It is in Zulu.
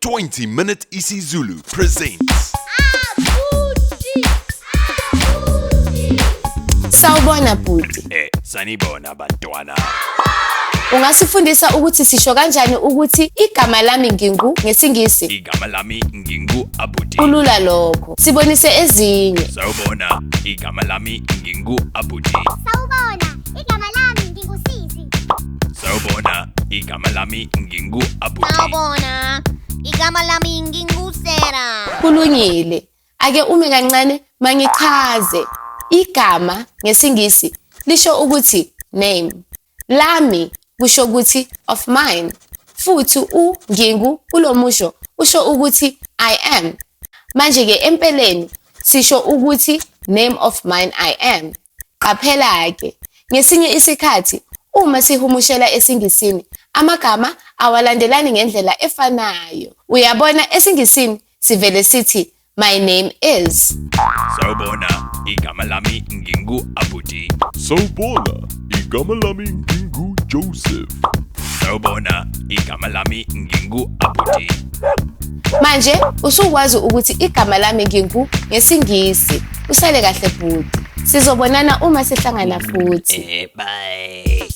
20 Minute isiZulu presents. Sawubona bhuti. Sanibona bantwana. Ungasifundisa ukuthi sisho kanjani ukuthi igama lami ngingu ngesiNgisi? Igama lami ngingu Abuti. Kulula lokho. Sibonise ezinye. Sawubona, igama lami ngingu Abuti. Sawubona, igama lami ngingusisi. Sawubona, igama lami ngingu Abuti. Sawubona, igama lami ngingusera. Kulungile. Ake ume kancane mangichaze. Igama ngesiNgisi lisho ukuthi name. Lami kusho ukuthi of mine. Futhi u ngingu kulomusho usho ukuthi I am. Manje ke empeleni sisho ukuthi name of mine I am. Qaphela-ke, ngesinye isikhathi uma sihumushela esiNgisini amagama awalandelani ngendlela efanayo. Uyabona esiNgisini sivele sithi my name is. Sawubona, igama lami ngingu Abuti. Sawubona, igama lami ngingu Joseph. Sawubona, igama lami ngingu Abuti. Manje usukwazi ukuthi igama lami ngingu ngesiNgisi. Usale kahle bhuti. Sizobonana uma sihlangana futhi. Bye.